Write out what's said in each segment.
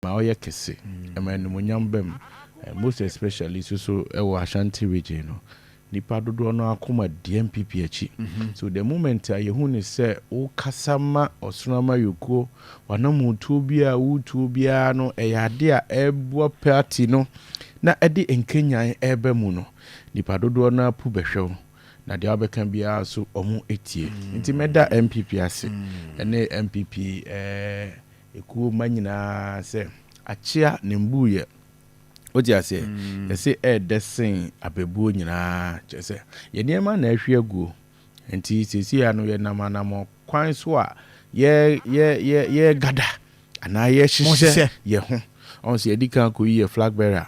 Ma ɔyɛ kɛse, ɛma animonyam ba mu, most especially so so ɛwɔ Ashanti Region no, nipa dodoɔ no akoma di NPP akyi. So the moment a yɛhu ne sɛ wokasa ma Ɔsono Amayɔkuo, wanamotuo bi a wotuo biara no, ɛyɛ ade a ɛboa party no na ɛde nkenyan ɛreba mu no, nipa dodoɔ no apu bɛhwɛ wo na deɛ wabɛka biara so ɔmo etie. Nti mɛda NPP ase ɛne NPP ekuo ma nyinaa sɛ akyea ne mbuyɛ wote aseɛ, yɛsɛ ɛɛdɛ sen abɛbuo nyinaa, kyerɛ sɛ yɛ nneɛma na ahwie aguo. Nti seesei a no, yɛnam anammɔ kwan so a yɛ yɛ yɛ yɛ gada anaa yɛhyehyɛ Mohyehyɛ. yɛ ho ɔn sɛ yɛdi kan kɔyi yɛ flag bearer,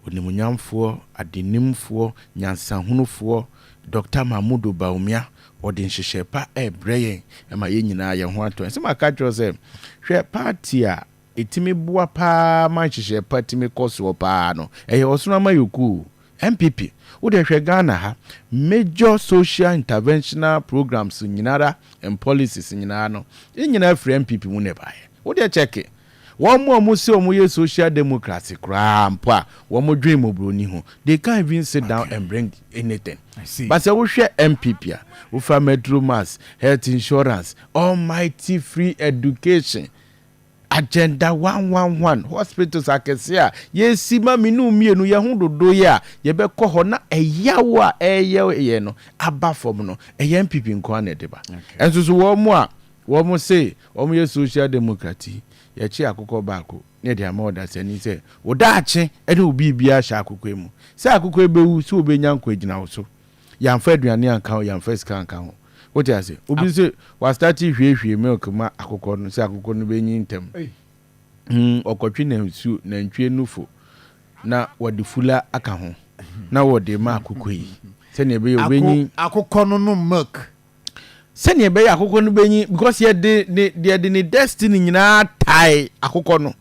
onimonyamfoɔ, adenimfoɔ, nyansahunufoɔ, Dr Mahmudu Bawumia. Ɔde nhyehyɛ pa ɛɛbrɛ yɛn ɛma yɛn nyinaa yɛn ho atɔ. Ɛsɛ maka kyerɛ sɛ, hwɛ, party a ɛtumi boa paa ma nhyehyɛ pa tumi kɔ soɔ paa no, ɛyɛ Ɔsono Amayɔkuo NPP. Wode hwɛ Ghana ha, major social interventional programs nyinara and policies nyinaa no, yɛn nyinaa firi NPP mu na ɛbaeɛ. Wode check wɔn mu a wɔn sɛ wɔn yɛ social democracy koraa mpo a, wɔn dwen mmɔborɔni ho, they can't even sit down and bring anything. I see. But sɛ wohwɛ NPP a, wofa Metro Mass, health insurance, almighty free education, Agenda 111, hospitals akɛse a yɛsi ma menu mmienu yɛn ho dodo yi a yɛbɛkɔ hɔ na ɛyawo a ɛyɛ yɛ no aba fam no, ɛyɛ NPP nko ara na ɛde ba. Ɛnso so wɔn mu a wɔn se wɔn yɛ social democrat yi, yɛkyi akokɔ baako ne yɛde ama ɔdasani sɛ ɔdaakye ɛne obi biara hyɛ akokɔ yi mu sɛ akokɔ yi bɛwu sɛ obɛnya nkɔ gyina wo so. Yɛamfa aduane anka ho, yɛamfa sika anka ho, wote ase? Obi sɛ wastart hwiehwie milk ma akokɔ no sɛ akokɔ no bɛnyi ntɛm. Hey. Ɔkɔtwe nansuo nantwie nufo na wɔde fula aka ho na wɔde ma akokɔ yi sɛnea ɛbɛyɛ obɛnyi. Akokɔ no nom milk. Sɛnea ɛbɛyɛ akokɔ no bɛnyi, because yɛde ne destiny nyinaa tae akokɔ no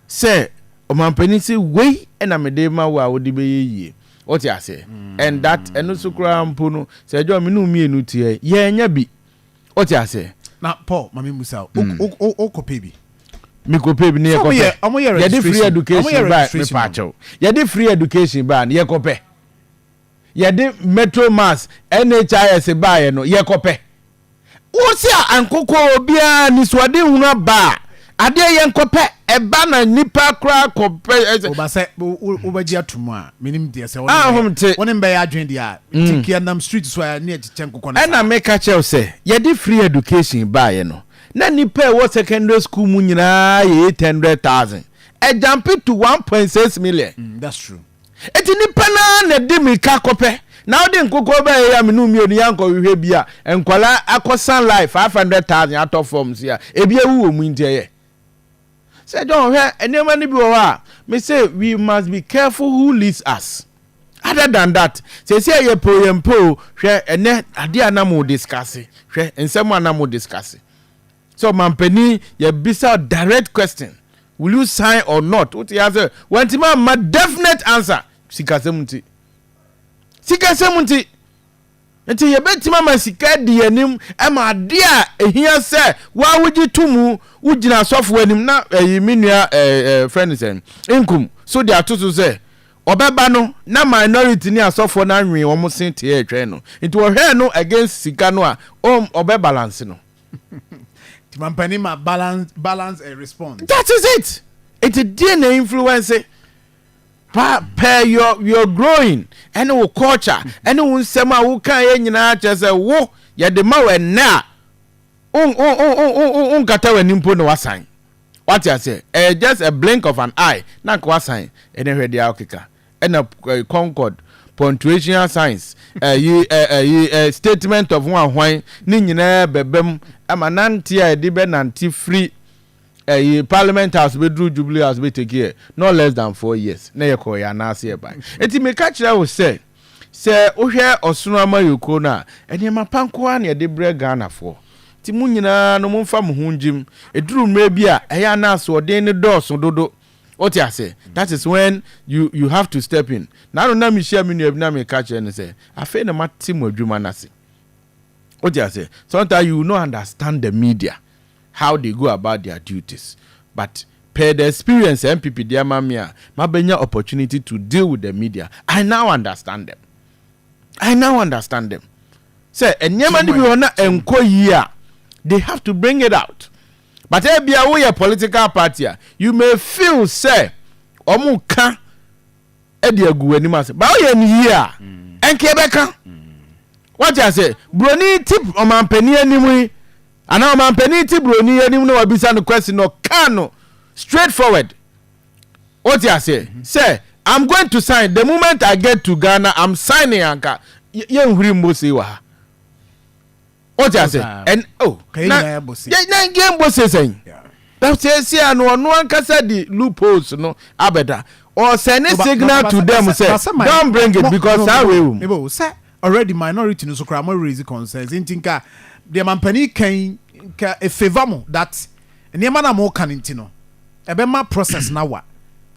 sɛ ɔmampanin sɛ wei ɛna mede ma wo a wode bɛyɛ yie, wote aseɛ? And that ɛno so koraa mpo no, sɛ ɛdwa me ne wo mmienu teɛ, yɛnya bi, wote aseɛ? Na Paul, maame musa wo, wokɔpɛ bi? Mekɔpɛ bi ne So ɔmo yɛkɔpɛ. Ɔmo yɛ Yɛde free registration. education Ɔmo yɛ ba registration. mepaakyɛw, yɛde free education ba no, yɛkɔpɛ. Yɛde Metro Mass, NHIS baeɛ no, yɛkɔpɛ. Wosi a ankokɔ obiara nisuade hunu aba a, adeɛ yɛnkɔpɛ ɛba na nipa koraa kɔpɛ ɛsɛ. Ɔba sɛ wobɛgye ato mu a, menim deɛ sɛ Ah, hom te. wo ne mbɛyɛ adwene deɛ a, nti kia nam street so a ne yɛkyekyɛ nkokɔ no Ɛna saa. Meka kyerɛw sɛ yɛde free education baeɛ no, na nipa a ɛwɔ secondary school mu nyinaa yɛ 800,000, ɛjump to 1.6 million. That's true. Eti nipa naa na di mirika kɔpɛ na wode nkokɔ bɛyɛ ya menu mmienu yɛ nkɔhwehwɛ bi a nkwala akɔsan line 500,000 atɔ fam si a ebi ewu wɔ mu. Nti ɛyɛ sɛ John, hwɛ, nneɛma no bi wɔ hɔ a me say we must be careful who leads us. Other than that, sɛsi ɛyɛ po yɛn po. Hwɛ, ɛnɛ adeɛ a na mo discuss, hwɛ nsɛm a na mo discuss sɛ ɔmampanin yɛbisa direct question, "Will you sign or not?" Wote ya sɛ wɔntumi ama definite answer, sikasɛm nti, sikasɛm nti. Nti yɛbɛtumi ama sika di anim ɛma adeɛ a ehia sɛ wawogye to mu, wogyina asɔfo anim na ɛyi me nua ɛɛ ɛɛ fɛn sɛ nkum so de ato so sɛ ɔbɛba no na minority ne asɔfoɔ no anwee wɔn se teɛ ɛtwɛn no, nti wɔhwɛ no against sika no a ɔm ɔbɛ balance no. Nti mampanin ma balance a response. That is it. Eti deɛ na influence pa per your growing ɛne wo culture ɛne wo nsɛm a woka yɛ nyinaa kyerɛ sɛ wo yɛde ma wo ɛnɛ a wo nkata w'ani mpo na wasan, wate aseɛ? Ɛyɛ just a blink of an eye na nka wasan. Ɛne hwɛ deɛ akeka ɛna concord punctuation signs, ɛyi ɛyi ɛ statement of ho ahwan ne nyinaa bɛbɛm ama nante a yɛde bɛ nante firi ɛyi Parliament House bɛduru Jubilee House bɛ take here not less than 4 years na yɛ kɔ yɛ anaase yɛ ban. Eti meka kyerɛ wo sɛ wohwɛ Ɔsono Amayɔkuo no a, nneɛma pa nko ara na yɛde brɛ Ghanafoɔ. Nti mo nyinaa no, momfa mo ho ngyim. Ɛduru mmerɛ bi a ɛyɛ ana asoɔden ne dɔɔso dodo, wote ase? That is when you have to step in. Na ano na mehyia me nua bi na meka kyerɛ no sɛ afei na mate mo adwuma no ase, wote ase? Sometimes you will not understand the media, how they go about their duties, but Per the experience NPP de ama me a mabɛnya opportunity to deal with the media, I now understand them. I now understand them sɛ nneɛma no bi wɔ na ɛnkɔ yie a, they have to bring it out. But ebia woyɛ political party a, you may feel sɛ ɔmo ka ɛde agu w'anim ase, ba woyɛ no yie a, ɛnka ɛbɛka. Wate ase? Buroni ti ɔmampanin anim yi anaa ɔmampanin ti buroni anim na wabisa no question na ɔka no straight forward. Wote ase sɛ, "I'm going to sign the moment I get to Ghana, I'm signing." Anka yɛnhuri mbose wɔ ha. Wote ase? Ɛn oh na na yɛn mbose sɛn sɛsi a no, ɔno ankasa de loopholes no abɛda ɔsɛne signal to them sɛ don't bring it because saa wei wɔ mu. Sɛ already minority no so koraa mo raise concerns, nti nka deɛ mampanin kan nka e favour mo that nneɛma na mo ka no nti no ɛbɛma process na wa,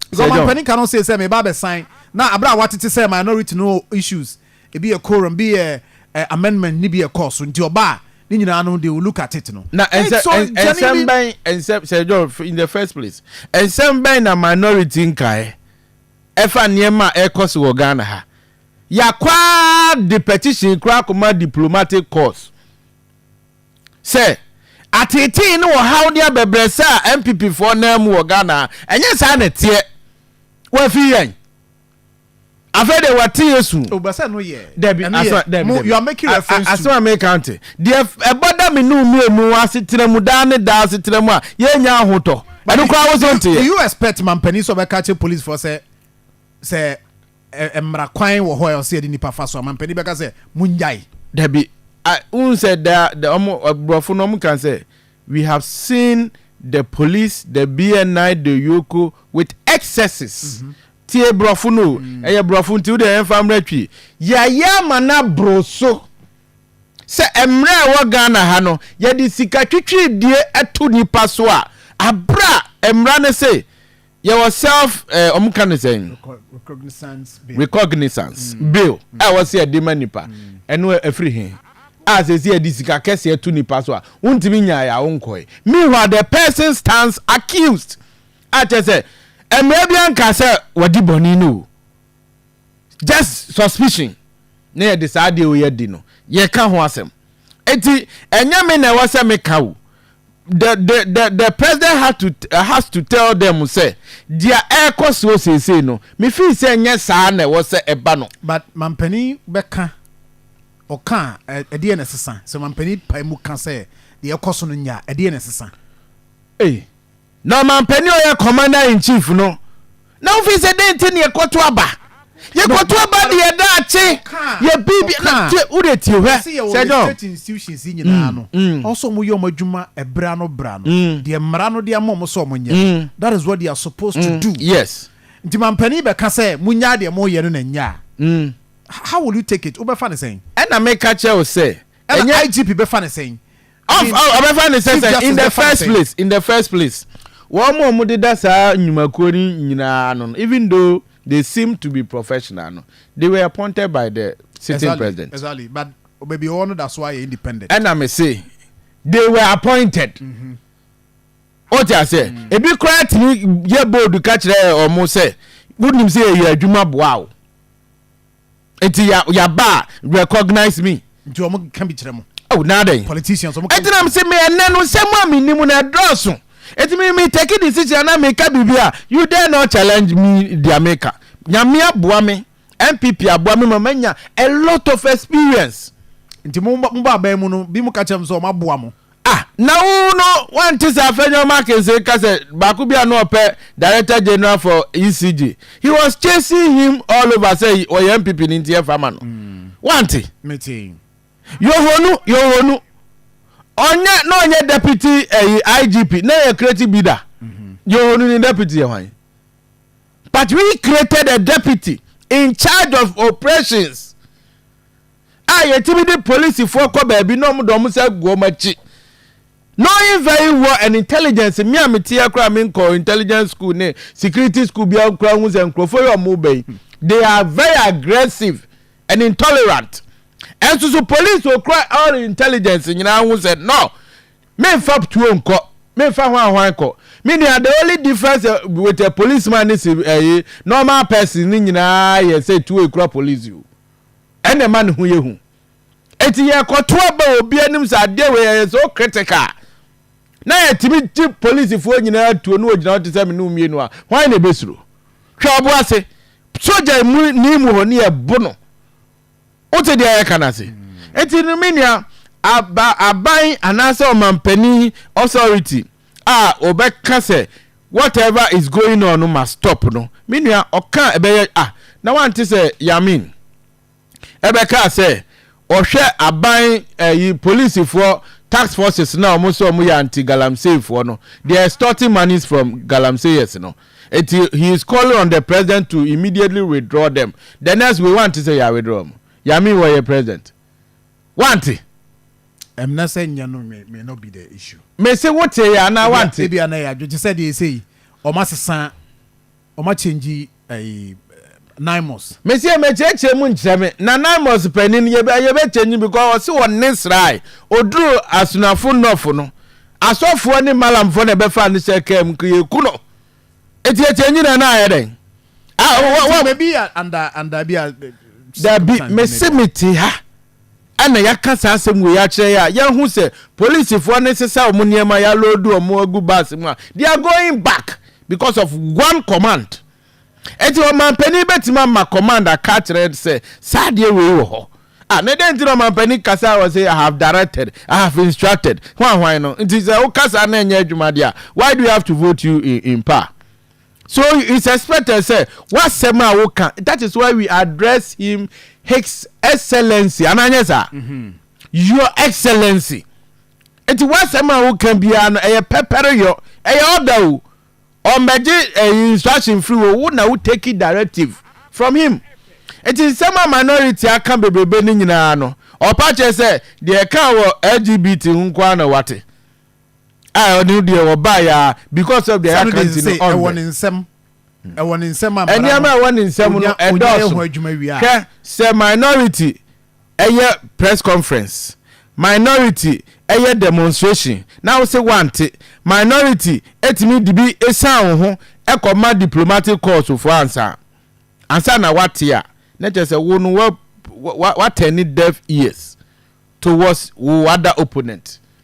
because mampanin kan no sɛ meba abɛsan na abira a watete sɛ minority no issues, ebi yɛ quorum, bi yɛ amendment ni bi yɛ kɔɔ so, nti ɔbaa ne nyinaa no, they will look at it no. Na nsɛm nsɛm bɛn, nsɛm sɛ John, in the first place, nsɛm bɛn na minority nkae ɛfa nneɛma a ɛkɔ so wɔ Ghana ha? Yakwaa de petition kora akɔma diplomatic corps sɛ atetee ne wɔhaw ne abɛbrɛsɛ a NPP foɔ nan mu wɔ Ghana, ɛnyɛ saa na ɛteɛ. Wafi yɛn afei de wɔte yesu. Obasa no yɛ. Dabi, aso dabi dabi. You are making reference to. Asɛm a meka nte deɛ ɛbɔ da me nu mmienu asetena mu daa ne daa asetena mu a yɛnya ahotɔ, ɛno koraa wo so nteɛ. Do you expect mampanin sɛ ɔbɛka kyerɛ police foɔ sɛ mmara kwan wɔ hɔ a ɔsɛ yɛde nipa fa so a, mampanin bɛka sɛ munyae? Dabi, n sɛ da ɔmo aborɔfo no, ɔmo kan sɛ we have seen the police, the BNI, the EOCO with excesses. Tie borɔfo no, ɛyɛ borɔfo nti wode ɛmfa mmerɛ twi yɛayɛ ama no aboro so sɛ mmerɛ a ɛwɔ Ghana ha no, yɛde sika twitwiridie ɛto nipa so a abere a mmara no se yɛwɔ self ɔmo ka no sɛn? Recognizance bill. Recognizance bill a ɛwɔ sɛ yɛde ma nipa, ɛno ɛfiri he a sɛ yɛde sika kɛseɛ to nipa so a wontumi nyaeɛ a wonkɔe. Meanwhile, the person stands accused a kyerɛ sɛ mmerɛ bi anka sɛ wɔde bɔne no o, just suspicion na yɛde saa adeɛ wo yɛdi no, yɛka ho asɛm. Eti ɛnyɛ me na ɛwɔ sɛ meka o. The president has to tell them sɛ deɛ ɛrekɔ so seesei no, mefi sɛ nyɛ saa na ɛwɔ sɛ ɛba no. But mampanin bɛka, ɔka a, ɛdeɛ na ɛsesa sɛ mampanin pae mu ka sɛ deɛ ɛkɔ so no nya, ɛdeɛ na ɛsesa? Ei, na ɔmampanin a ɔyɛ commander in chief no na wofi sɛ den nti ne yɛkɔto aba, yɛkɔto aba de yɛda akye yɛ biribi na tie, wode tie hwɛ. Sɛ yɛwɔ sɛ John state institutions yi nyinaa no, ɔsɔ ɔmo yɛ ɔmo adwuma ɛbra no bra no, deɛ mmara no de ama ɔmo sɛ ɔmo nyɛ no, that is what they are supposed to do. Nti mampanin bɛka sɛ munya deɛ moyɛ no na nya a, how will you take it? Wobɛfa ne sɛn? Ɛna meka kyerɛ wo sɛ ɛna ɛnyɛ IGP bɛfa ne sɛn? Ɔbɛfa ne sɛ Chief sɛ in Justice the bɛfa ne first sɛn? place, in the first place, wɔn mu a wɔn deda saa nnwumakuo no nyinaa no, even though they seem to be professional no, they were appointed by the sitting president. Exactly, but baabi ɔwɔ no da so ayɛ independent. Ɛna me se they were appointed. O ti ase, ebi koraa tumi yɛ bold ka kyerɛ ɔmo sɛ wonim sɛ yɛyɛ adwuma boa o, nti ya yaba a, recognize me. Nti ɔmo ka bi kyerɛ mo? Oh, na adɛn? Politicians, ɔmo ka bi. Ɛntina sɛ me ɛnɛ no, nsɛm a menim no ɛdɔɔso, ɛnti me take decision na meka biribi a, you dare not challenge me. Deɛ meka, Nyame aboa me, NPP aboa me ma manya a lot of experience. Nti mo ba aban mu no bi mo ka kyerɛ mo sɛ ɔmo aboa mo? Ah, na wo no wante sɛ Afenyo Markin ka sɛ baako bi a na ɔpɛ director general for ECG, he was chasing him all over sɛ ɔyɛ NPP ne nti ɛfa ma no. Wante? Mete. Yohonu, Yohonu ɔnyɛ na ɔnyɛ deputy ɛyi IGP na yɛ creative leader. Yohonu ni deputy yɛ hwan? But we created a deputy in charge of operations a yɛtumi de polisifoɔ kɔ baabi na ɔmo de ɔmo sɛ gu ɔmo akyi, knowing very well and intelligence. Mi a mi ti yɛ kora, mi nkɔ intelligence school ne security school bi akora ho sɛ nkurɔfoɔ yi a ɔmo bɛ yi, they are very aggressive and intolerant. Ɛnso so police okura all intelligence nyinaa ho sɛ no, memfa tuo nkɔ. Memfa ho ahwan kɔ. Me nua, the only difference with a policeman ne si ɛyi normal person ne nyinaa yɛ sɛ tuo ekura police o. Ɛna ɛma ne ho yɛ hu. Eti yɛkɔto aba wɔ obi anim sɛ adeɛ wei ɛyɛ so critical. Na yɛtumi gye polisifoɔ nyinaa tuo ne wɔgyina hɔ te sɛ me ne wo mmienu a, hwan na ɛbɛsuro? Hwɛ ɔbo ase. Sogya mu ni mu hɔ ne yɛbo no. Wote deɛ yɛka no ase? Enti no me nua, aba aban anaasɛ ɔmampanin authority a ɔbɛka sɛ whatever is going on no must stop no, me nua, ɔka a ɛbɛyɛ ah na wante sɛ Yamin ɛbɛkaa sɛ ɔhwɛ aban ɛyi polisifoɔ task forces na wɔn sɛ wɔn yɛ anti galamseyfoɔ no, they are extorting monies from galamseyers no, eti he is calling on the president to immediately withdraw them. The next we want sɛ yɛ withdraw wɔn. Yamin wɔyɛ president wante. Ɛmna sɛ nyɛ no may not be the issue. Mese wote yɛ anaa wante? Ebi ana yɛ adwene sɛ deɛ ɛsɛ yi ɔma sesa ɔma change ɛyi NAIMOS. Mese mɛkyerɛkyerɛ mu nkyerɛ me na NAIMOS panin yɛbɛ yɛbɛ change because ɔse ɔne srae oduru Asunafo North no, asɔfoɔ ne malamfoɔ na ɛbɛfa ne hyɛ kaa mu yɛku no, eti yɛ change na na ayɛ dɛn? Ah, wa wa maybe under bi a. Dabi, mese mete ha ɛna yɛaka saa asɛm wei akyerɛ yɛ a yɛhu sɛ polisifoɔ ne sesa wɔn nneɛma, yɛaload wɔn agu bus mu a they are going back because of one command. Eti ɔmampanin bɛtumi ama command aka akyerɛ sɛ saa adeɛ wei wɔ hɔ ah, ne den ti na ɔmampanin kasa wɔ sɛ "I have directed, I have instructed" ho ahwan no. Nti sɛ wokasa na ɛnyɛ adwuma deɛ a, why do you have to vote you in power? So it's expected sɛ wasɛm a woka, that is why we address him His Excellency ananyɛ saa, Your Excellency. Nti wasɛm a woka biara no ɛyɛ pɛpɛrɛ yɔ, ɛyɛ order o. Ɔmmɛgye ɛyi instruction firi wo wo na wo take directive from him. Nti nsɛm a minority aka bebrebe no nyinaa no, ɔpa kyerɛ sɛ deɛ ɛka wɔ LGBT ho nko ara na wate a ɔne deɛ wɔbaa yɛ a because of deɛ yɛaka nti no. Ɛwɔ ne nsɛm, ɛwɔ ne nsɛm a nneɛma a ɛwɔ ne nsɛm no ɛdɔɔso. Hwɛ sɛ minority ɛyɛ press conference, minority ɛyɛ demonstration na wo sɛ wante, minority ɛtumi de bi esan wo ho ɛkɔma diplomatic corps foɔ ansa na wate a, na kyerɛ sɛ wo no wa wa wa turn deaf ears towards wo other opponent.